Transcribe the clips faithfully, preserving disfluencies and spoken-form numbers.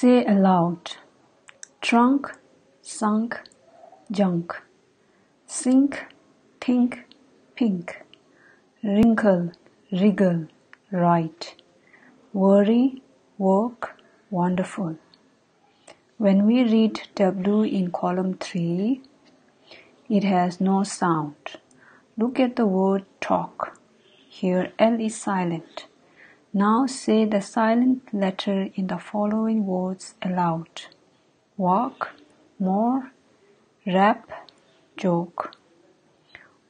Say aloud. Trunk, sunk, junk. Sink, think, pink. Wrinkle, wriggle, right. Worry, work, wonderful. When we read W in column three, it has no sound. Look at the word talk. Here L is silent. Now say the silent letter in the following words aloud. Walk, more, rap, joke.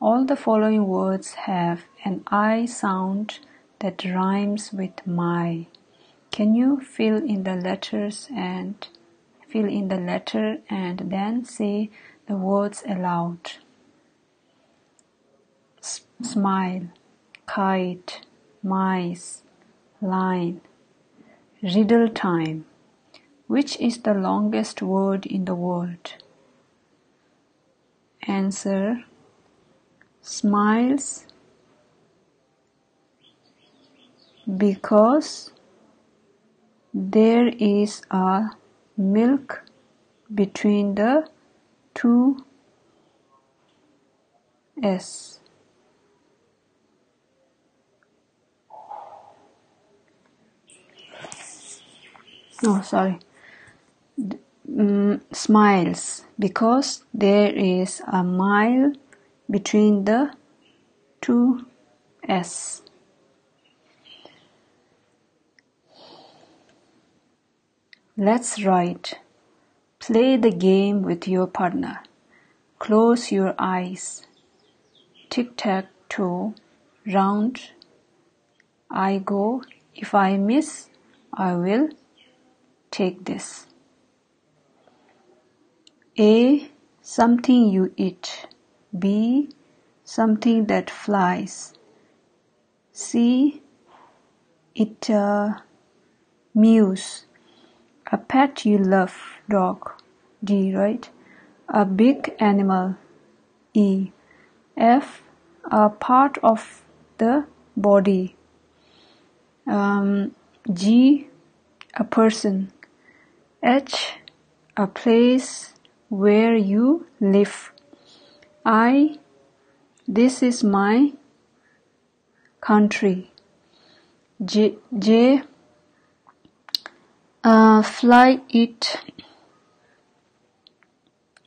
All the following words have an I sound that rhymes with my. Can you fill in the letters and fill in the letter and then say the words aloud? S- smile, kite, mice, line. Riddle time. Which is the longest word in the world? Answer: smiles, because there is a milk between the two S. Oh, sorry. Mm, smiles, because there is a mile between the two S. Let's write. Play the game with your partner. Close your eyes. Tic tac toe. Round. I go. If I miss, I will take this. A. Something you eat. B. Something that flies. C. It uh, mews. A pet you love, dog. D, right? A big animal. E. F. A part of the body. Um, G. A person. H. A place where you live. I. This is my country. J, J, uh, fly it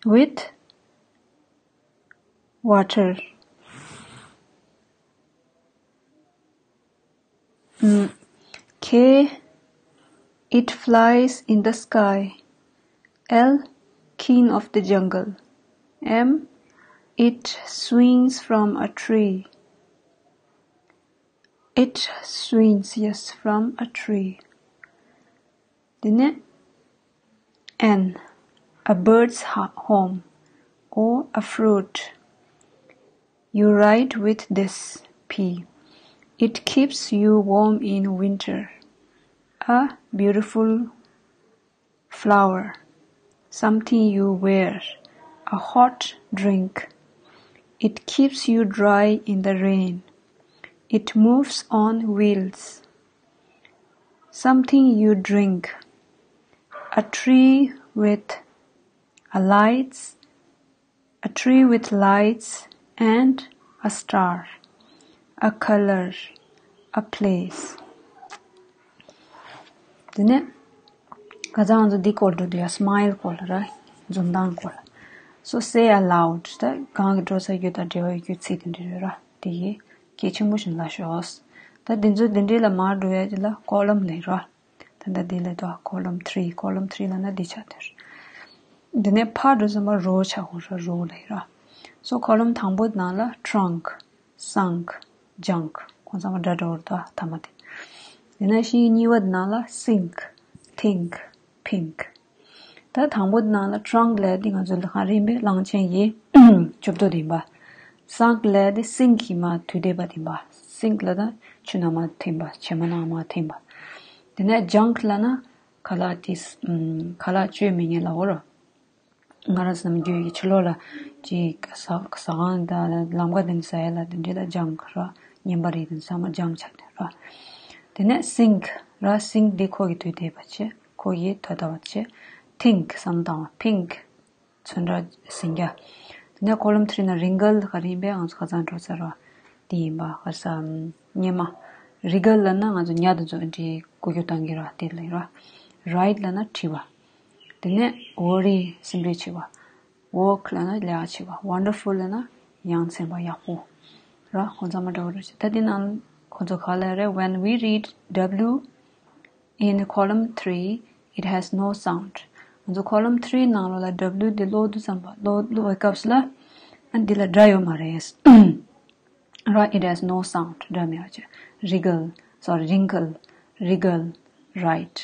with water. Mm. K, it flies in the sky. L, king of the jungle. M, it swings from a tree. It swings, yes, from a tree. Then N, a bird's ha- home. O, a fruit. You write with this. P, it keeps you warm in winter. A beautiful flower. Something you wear. A hot drink. It keeps you dry in the rain. It moves on wheels. Something you drink. A tree with a lights. A tree with lights and a star. A color. A place. དེ་ནས་ཁ་སང་ང་ཚོ་འདི་སྐོར་འགྲོ་དུས་ཡ་སྨའིལ་སྐོར་ལ་ར། འཛུམ་མདངས་སྐོར་ལ། So say aloud. ད་གང་གི་འགྲོ་ས་རྒྱུ་དང་འབྲེལ་བ་ཡོད་རྒྱུ་ཚིག་དེ་འདྲ་རེད་ར། དེ་ཡི་གལ་ཆེན་པོ་ཞིག་ལ་ཤོག་ད་འདི་ཚོ་འདི་འདྲའི་ལ་མར་འགྲོ་ཡ་དེ་ལ་ཀོ་ལམ་ལབ་ར། ད་ལྟ་འདི་ལ་དོ་ཀོ་ལམ་ཐི་རི། ཀོ་ལམ་ཐི་རི་ལབ་ན་འདི་ཆགས་དེར། འདི་ནས་ཕར་འགྲོ་ཙམ་པ་རོ་ཆགས་ཡོང་ར། རོ་ལབ་ར། So column དང་པོ་ནང་ལ་trunk, sunk, junk. ཁོང་ཚང་མ་འདྲ་འདྲ་བོར་དོ་ཐ་མ་དེ། དེ་ནས་ཤིང་གཉིས་པ་ནང་ལ་sink, think, pink. ད་དང་པོ་ནང་ལ་trunk ལབ་དེ་ང་ཚོ་ལ་ག་རེ་ཡིན་པས། གླང་ཆེན་གྱི་ལྕོབ་ཏོ་དེ་ཡིན་པ། Sunk ལབ་དེ་sink གི་མར་དུད་དེ་པ་དེ་ཡིན་པ། Sink ལབ་ན་ཆུ་ནང་མར་ཐིམ་པ། བྱེ་མ་ནང་མར་ཐིམ་པ། དེ་ནས་junk ལབ་ན་ཁ་ལག་དེ་ཁ་ལག་སྤྱོད་མི་ཉན་ལབ་འོ་ར། ང་རང་ཚོ་ནམ་རྒྱུན་གྱི་ཕྱི་ལོགས་ལ་ཅིག་ཟ་ཟ་ཁང་དང་ལམ་ཁ་དེ་ཟ་ཡ་ལ་དེ་འདྲ་ལ་junk ར། ཉན་པ་རེད། དེ་ཚང་མ་junk ཆགས་དེ་ར། དེ་ནས་sink ར། sink འདི་ཁོ་གི་དུད་དེ་པ་བྱས། ཁོ་ཡི་ཐོད་ལྟ་བ་བྱས། Think བསམ་བཏང་བ། Pink ཚོན་ཁྲ་ཟིང་རྒྱ། དེ་ནས་column three ན་wrinkle ག་རེ་ཡིན་པས། ང་ཚོ་ཁ་སང་འགྲོ་ཚར་བ་དེ་ཡིན་པ། ག་རེ་ཟ། གཉེར་མ། Wriggle ལབ་ན་ང་ཚོ་ཉ་དེ་ཚོ་འདྲའི་སྐུ་གྱོད་བཏང་གི་ར། དེ་ལ་ར། Write ལབ་ན་བྲིས་པ། དེ་ནས་worry སེམས་ཁྲལ་བྱེད་པ། Work ལབ་ན་ལས་ཀ་བྱེད་པ། Wonderful ལབ་ན་ཡ་མཚན་པ། ཡག་པོ་ར། ཁོང་ཚང་མ་འདྲ་བོ་རེད། ད་དེ་ནང་ཁོང་ཚོ་ག་ལ་རེད། When we read W in column three, it has no sound. ང་ཚོ་column three ནང་ལོགས་ལ་W དེ་ཀློག་དུས་ཙམ་པ། ཀློག་ཀློག་པའི་སྐབས་སུ་ལ་ཨ་འདི་ལ་སྒྲ་ཡོད་མ་རེད། ར། It has no sound. སྒྲ་མེད་པ་བྱས། Wriggle, sorry, wrinkle, wriggle, write.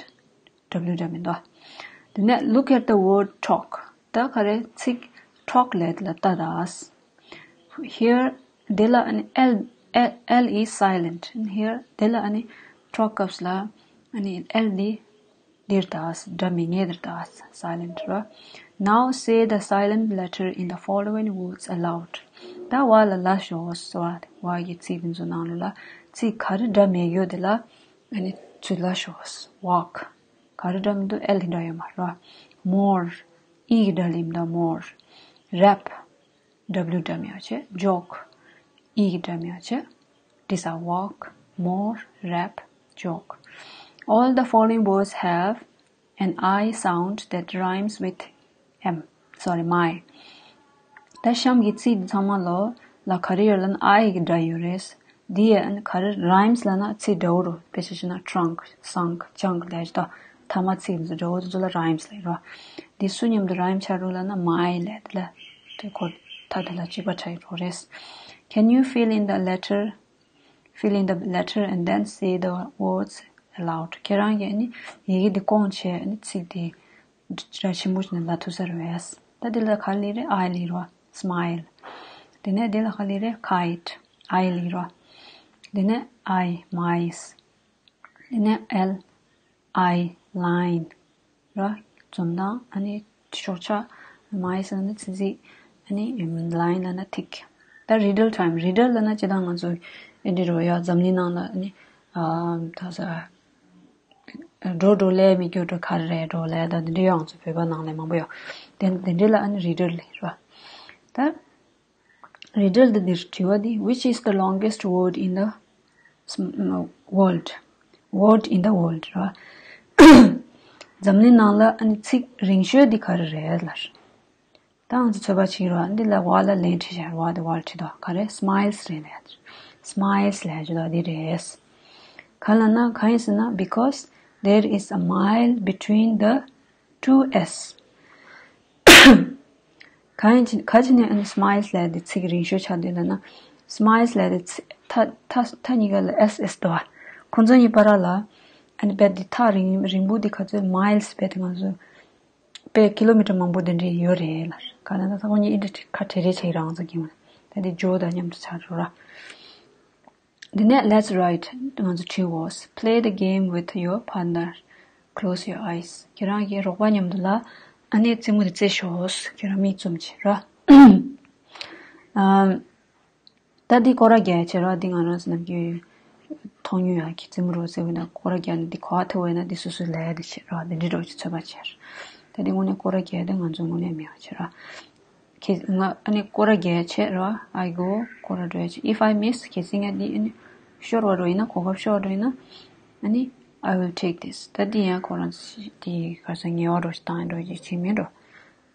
W སྒྲ་མི་འདུག་དེ་ནས་look at the word talk. ད་ག་རེ། ཚིག་talk ལབ་དེ་ལ་ལྟ་དང་། Here དེ་ལ་ཨ་ནི་L, L, L is silent. Here དེ་ལ་ཨ་ནི་talk སྐབས་ལ་ཨ་ནི་L འདི་འདིར་ལྟ། སྒྲ་མི་ངེས་དེར་ལྟ། Silent ར། Now say the silent letter in the following words aloud. ད་བ་ལ་ལ་ཤོག་ཟེར་བ། བ་གི་ཚིག་འདི་ཚོ་ནང་ལོགས་ལ་ཚིག་ག་རེ་སྒྲ་མེད་ཡོད་དེ་ལ་ཨ་ནི་ཚུར་ལ་ཤོག Walk ག་རེ་སྒྲ་མི་འདུག L འདི་འདྲ་ཡོད་མ་ར། More ཨི་གི་སྒྲ་ལེན་ད། More. Rap W སྒྲ་མེད་པ་བྱས། Joke ཨི་གི་སྒྲ་མེད་པ་བྱས། འདི་ས། Walk, more, rap, joke. All the following words have an I sound that rhymes with M. Sorry, my. ད་གཤམ་གྱི་ཚིག་འདི་ཚང་མ་ལོ་ལ་ག་རེ་ཡོད་ལབ་ན་I གི་སྒྲ་ཡོད་རེད། འདི་ཡང་ག་རེ་rhymes ལབ་ན་ཚིག་འདྲ་བོ་རུ། དཔེ་ཆ་བཞག་ན་trunk, sunk, chunk ལབ་ཅིག་ད་ཐ་མ་ཚིག་འདི་ཚོ་འདྲ་བོ་དེ་ཚོ་ལ་rhymes ལབ་རོ། འདི་སུ་མཉམ་དུ་rhyme ཆགས་འགྲོ་ལབ་ན་my ལབ་དེ་ལ། དེ་ཁོ་ད་དེ་ལ་གཅིག་པ་ཆགས་འགྲོ་རེད། Can you fill in the letter, fill in the letter and then say the words aloud? ཁྱེད་རང་གིས་ནི་ཡི་གེ་འདི་བསྐོང་བྱས་ནི་ཚིག་འདི་སྒྲ་ཆེན་པོ་ཞིག་ནས་ལབ་ཐུབ་ས་རེད། ད་འདི་ལ་ག་རེ་ལབ་རེད། I ལབ་རོ། Smile. དེ་ནས་འདི་ལ་ག་རེ་ལབ་རེད། Kite. I ལབ་རོ། དེ་ནས་I, mice. དེ་ནས་L, I, line ར། འཛུམ་མདངས། ཨ་ནི་ཤོག་ཆག mice ནི་ཚིག་ཚིག་ཨ་ནི་line ལབ་ན་ཐིག་ད་riddle time. Riddle ལབ་ན་སྤྱིར་བཏང་ང་ཚོ་ཨེ་འདྲ་རོ་ཡ། འཛམ་གླིང་ནང་ལ་ཨ་ནི་ཨ་ད་ས་འགྲོ་འགྲོ་ལས་མི་འགྱུར་འགྲོ་ག་རེ་རེད་འགྲོ་ལས། ད་འདི་འདྲ་ཡོད། ང་ཚོ་བོད་པ་ནང་ལས་མང་པོ་ཡོད། དེ་འདི་འདྲ་ལ་ཨ་ནི་riddle ལབ་ར། ད་riddle འདི་འདིར་དྲི་བ་འདི། Which is the longest word in the sm- world? Word in the world ར། འཛམ་གླིང་ནང་ལ་ཨ་ནི་ཚིག་རིང་ཤོས་འདི་ག་རེ་རེད་ལབ། ད་ང་ཚོ་ཚོད་པ་བྱེད་ར། འདི་ལ་བ་ལ་ལན་བྲིས་བཞག་བ་དེ་བ་ལ་བྲིས་དོ། ག་རེ། Smiles རེད་ལབ། Smiles ལབ་ཅི་དོ་འདི་རེད། ག་ལ་ན་ག་ཡིན་ཟེར་ན། Because there is a mile between the two S. ག་ཡིན་ཅི་ག་ཅི་ནས་ཨ་ནི་smiles ལབ་དེ་ཚིག་རིང་ཤོས་ཆགས་འདུག་ལབ་ན། Smiles ལབ་དེ་ཚིག་མཐའ་མཐའ་མཐའ་གཉིས་ཀ་ལ་S S འདུག་བ། ཁོང་ཚོ་གཉིས་བར་ལ་ཨ་ནི་རྦད་དེ་ཐག་རིང་རིང་པོ་དེ་ག་ཚོད་miles རྦད་དེ་ང་ཚོ་དཔེ་ཀི་ལོ་མི་ཊར་མང་པོ་དེ་འདྲས་ཡོད་རེད་ལབ། ག་ལ་ན་ད་ཁོང་གཉིས་ཨི་འདྲ་ཁ་བྲལ་རེ་བྱེད་ཀྱི་རང་ཚོ་གི་མ་ད་དེ་ཇོ་དང་མཉམ་དུ་ཆགས་འགྲོ་ར། དེ་ནས་let's write. ང་ཚོ་བྲིས་འོ། Play the game with your partner. Close your eyes. ཁྱེད་རང་གི་རོགས་པ་མཉམ་དུ་ལ་ཨ་ནི་རྩེད་མོ་དེ་རྩེས་ཤོག་ཁྱེད་རང་མིག་བཙུམ་བྱས་ར། ཨམ། ད་འདི་སྐོར་ར་རྒྱག་བྱེད་ར། འདི་ང་རང་ཚོ་ནམ་རྒྱུན་མཐོང་མྱོང་ཡ་གི་རྩེད་མོ་རོ་རྩེ་བས་ན་སྐོར་ར་རྒྱག་ནས་འདི་གོ་བ་ཐེ་བས་ན་འདི་སོ་སོའི་ལས་དེ་བྱེད་ར། འདི་འདྲི་རོགས་ཀྱི་ཚོད་པ་བྱེད་ར། ད་འདི་དངོས་གནས་སྐོར་ར་རྒྱག་དེ་ང་ཚོ་དངོས་གནས་མེད་པ་བྱེད་ར། ཁྱེད་ང་ཨ་ནི་སྐོར་ར་རྒྱག་བྱེད་ར། I go སྐོར་ར་འགྲོ་ཡ་བྱེད། If I miss གལ་སྲིད་ང་འདི་ཨ་ནི་ཤོར་བ་རོ་ཡིན་ན་གོ་སྐབས་ཤོར་བ་རོ་ཡིན་ན་ཨ་ནི་I will take this. ད་འདི་ཡང་ཁོ་རང་འདི་ག་ས་ངལ་བ་རོ་ཞིག་བཏང་ཡ་འགྲོ་ཡ་བྱེད་མིན་འགྲོ།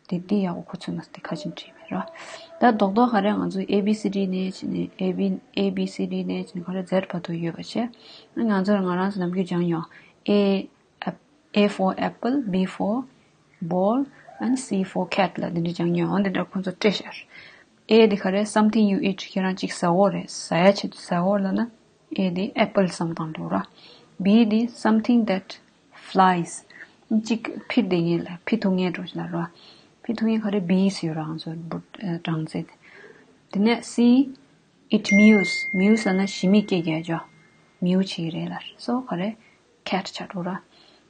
དེ་དེ་ཡག་པོ་ཁོ་ཚོས་ང་ཚོ་དེ་ཁ་ཆེམས་བྲིས་མེད་ར། ད་རྡོག་རྡོག་ག་རེ་ང་ཚོ་A B C D ནས་བྱས་ནས་A B A B C D ནས་བྱས་ནས་ག་རེ་Z བར་དུ་ཡོད་པ་བྱས། ང་ཚོར་ང་རང་ཚོ་ནམ་རྒྱུན་སྦྱང་ཡོང་། A A for apple, B for ball, and C for cat ལ་འདི་འདྲ་སྦྱང་ཡོང་། འདི་འདྲ་ཁོ་ཚོ་སྤྲད་ཤར། A འདི་ག་རེ། Something you eat. ཁྱེད་རང་ཅིག་ཟ་འོ་རེད། ཟ་ཡ་ཆེད་དུ་ཟ་འོ་ལབ་ན། A འདི་apple བསམ་བཏང་འགྲོ་ར། B འདི་something that flies. ཅིག་འཕུར་བསྡད་མཁན་ལ་འཕུར་ཐུབ་མཁན་འགྲོ་ཞིག་ལ་ར། འཕུར་ཐུབ་མཁན་ག་རེ། Bees ཡོད་ར་ང་ཚོ་བུ་ཨ་སྦྲང་རྩི་དེ། དེ་ནས་C, it mews. Mews ལབ་ན་ཞི་མི་སྐད་རྒྱག་ཅོ། Mew བྱེད་ཀྱི་རེད་ལབ་སོ། ག་རེ། Cat ཆགས་འགྲོ་ར།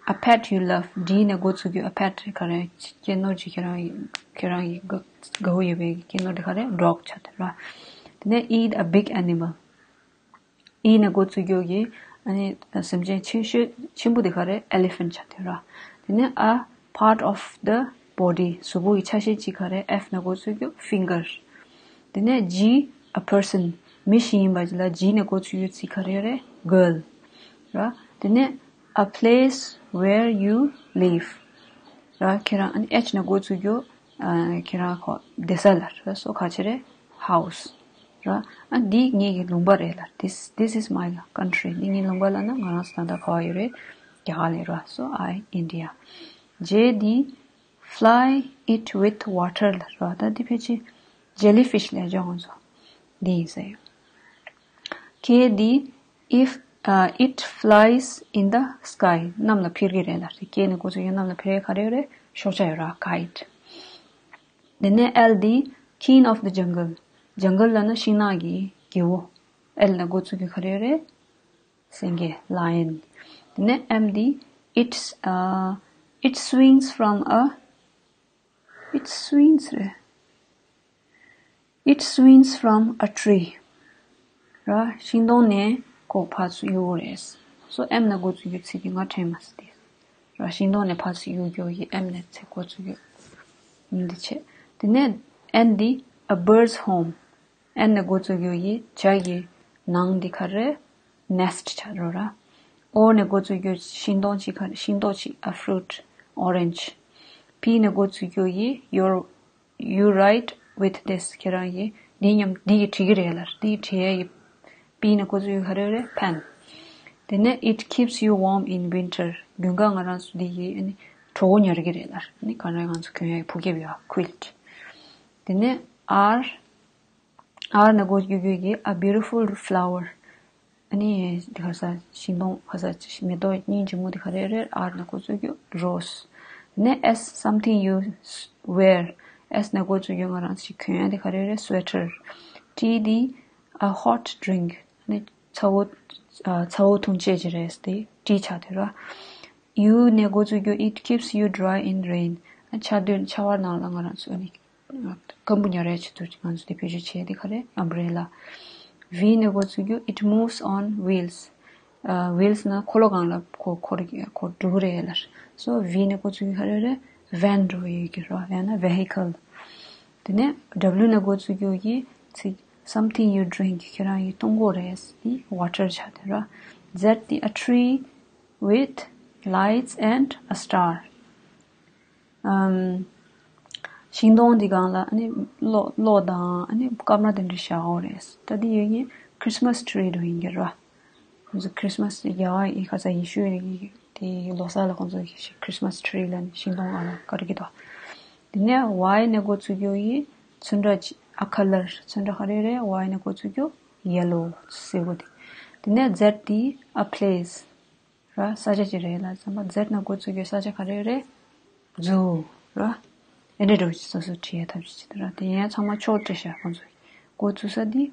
A pet you love. D ནས་འགོ་བཙུགས་རྒྱུ། A pet ག་རེ། སྐྱེ་ནོར་ཅིག་ཁྱེད་རང་ཁྱེད་རང་གི་དགའ་དགའ་བོ་ཡོད་པའི་སྐྱེ་ནོར་དེ་ག་རེ། Dog ཆགས་འདུག་ར། དེ་ནས་E a big animal. E ནས་འགོ་བཙུགས་རྒྱུ་གི་ཨ་ནི་སེམས་ཅན་ཆེ་ཤོས་ཆེན་པོ་དེ་ག་རེ། Elephant ཆགས་འདུག་ར། དེ་ནས་a part of the body གཟུགས་པོ་ཡི་ཆ་ཤས་གཅིག་ག་རེ། F ནས་འགོ་ཚུགས་རྒྱུ་finger། དེ་ནས་G a person མི་ཞིག་ཡིན་པ་ཅིག་ལ་G ནས་འགོ་ཚུགས་རྒྱུ་ཚིག་ག་རེ་རེད། Girl ར། དེ་ནས་a place where you live ར། ཁྱེད་རང་ཨ་ནི་H ནས་འགོ་ཚུགས་རྒྱུ་ཨ། ཁྱེད་རང་ཁོ་བསྡད་ས་ལ་ར། སོ་ག་ཅི་རེད། House ར། ཨ་འདི་ངེད་ཀྱི་ལུང་པ་རེད་ལ། This this is my country འདི་ངའི་ལུང་པ་ལ་ན་ང་རང་ད་ལྟ་ག་བ་ཡོད་རེད། རྒྱ་གར་ལ་ར། So I India J འདི fly it with water ལ་ར། ད་འདི་ཕལ་ཆེར་jellyfish ལ་ལྗོངས་ཚོ་འདི་ཡིན་ས་ཡོད། K འདི if uh, it flies in the sky གནམ་ལ་འཕུར་གྱི་རེད་ལ། K ནས་འགོ་ཚུགས་ཡོད། གནམ་ལ་འཕུར་ཡས་ག་རེ་ཡོད་རེད། ཤོག་བྱ་ཡོད་ར། Kite དེ་ནས་L འདི king of the jungle jungle ལ་ན་ཤིང་ནགས་ཀྱི་རྒྱལ་པོ། L ནས་འགོ་ཚུགས་རྒྱུ་ག་རེ་ཡོད་རེད། སེང་གེ lion དེ་ནས་M འདི it's uh, it swings from a it swings རེད། It swings from a tree ར། ཤིང་སྡོང་ནས་ཁོ་ཕར་ཚུར་གཡུག་རེད། So M ནས་འགོ་ཚུགས་རྒྱུ་ཚིག་དེ་ང་དྲན་མ་སོང་སྟེ་ར། ཤིང་སྡོང་ནས་ཕར་ཚུར་གཡུག་རྒྱུ་ཡི་M ནས་ཚིག་འགོ་ཚུགས་རྒྱུ་ཡིན་འདི་བྱས། དེ་ནས་N འདི a bird's home N ནས་འགོ་ཚུགས་རྒྱུ་ཡི་བྱ་ཡི་ནང་འདི་ག་རེ། Nest ཆགས་འགྲོ་ར། O ནས་འགོ་ཚུགས་རྒྱུ་ཤིང་སྡོང་ཅིག་ག་ཤིང་ཏོག་ཅིག a fruit orange P ནས་འགོ་ཚུགས་རྒྱུ་ཡི་your you write with this ཁྱེད་རང་ཡི་འདི་མཉམ་འདི་ཡི་བྲིས་ཀྱི་རེད་ལ། འདི་ཡི་བྲིས་ཡ་ཡི་P ནས་འགོ་ཚུགས་རྒྱུ་ག་རེ་རེད། Pen དེ་ནས it keeps you warm in winter དགུན་ཁ་ང་རང་ཚོ་འདི་ཡི་ཨ་ནི་གྲོད་ཁོག་ཉར་གྱི་རེད་ལ། ཨ་ནི་ག་རེ་ང་ཚོ་གྱོན་ཡ་ཡི་ཕུག་རྒྱབ་ཡོད། Quilt དེ་ནས་R R ནས་འགོ་ཚུགས་རྒྱུ་གི a beautiful flower ཨ་ནི་འདི་ག་ས་ཤིང་སྡོང་ག་ས་མེ་ཏོག་སྙིང་རྗེ་མོ་འདི་ག་རེ་རེད། R ནས་འགོ་ཚུགས་རྒྱུ་rose ནས་S something you wear S ནས་འགོ་ཚུགས་རྒྱུ་ང་རང་ཞིག་གྱོན་ཡ་འདི་ག་རེ་རེད། Sweater T འདི a hot drink ཨ་ནི་ཚ་བོ་ཚ་བོ་འཐུང་བྱེད་ཅིག་རེད་དེ་T ཆགས་དེ་ར། U ནས་འགོ་ཚུགས་རྒྱུ it keeps you dry in rain ཨ་ཆར་དུས་ཆར་པ་ནང་ལ་ང་རང་ཚོ་ཨ་ནི་སྐམ་པོ་ཉར་ཡས་ཆེད་དུ་ང་ཚོ་དེ་བེད་སྤྱོད་བྱེད་དེ་ག་རེ། Umbrella V ནས་འགོ་ཚུགས་རྒྱུ it moves on wheels ཨ། Wheels ན་འཁོར་ལོ་སྒང་ལ་ཁོ་འཁོར་འཁོར་འགྲོ་གི་རེད་ལ། So V ནས་འགོ་ཚུགས་རྒྱུ་ག་རེ་རེད། Van འགྲོ་ཡོད་ཀྱི་རོ། Van ན་vehicle དེ་ནས་W ནས་འགོ་ཚུགས་རྒྱུ་ཡི་ཚིག something you drink ཁྱེད་རང་ཡི་བཏུང་གོ་རེད་དེ་water ཆགས་དེ་རོ། Z དེ a tree with lights and a star ཨམ། ཤིང་སྡོང་འདི་སྒང་ལ་ཨ་ནི་གློག་གློག་དང་ཨ་ནི་སྐར་མ་དེ་འདྲ་བཞག་ཡོད་རེད། ད་འདི་ཡོད་ཀྱི་Christmas tree འདྲ་ཡིན་གྱི་ར། ཁོང་ཚོ་Christmas རྒྱལ་བ་ཡི་ཁ་ས་ཡེ་ཤུ་ཡི་དེ་ལོ་གསར་ལ་ཁོང་ཚོ་Christmas tree ལ་ཤིང་སྡོང་ཨ་ལ་དཀར་གྱི་དོ། དེ་ནས་Y ནས་འགོ་ཚུགས་རྒྱུ་ཡི་ཚོན་ཁྲ་ཅི་a color ཚོན་ཁྲ་ག་རེ་རེད། Y ནས་འགོ་ཚུགས་རྒྱུ་yellow སེར་པོ་དེ། དེ་ནས་Z དེ་a place ར། ས་ཆ་ཅིག་རེད་ལ་བསམ་པ་Z ནས་འགོ་ཚུགས་རྒྱུ་ས་ཆ་ག་རེ་རེད། Zoo ར། ཨེ་འདྲ་འདྲ་བོ་ཅིག་སོ་སོ་བྲིས་ཡ་ཐབས་ཤེས་ཅིག་དང་ར། དེ་ཡང་ཚང་མ་ཕྱོགས་བྲིས་ཤག་ཁོང་ཚོ་འགོ་ཚུགས་ས་འདི་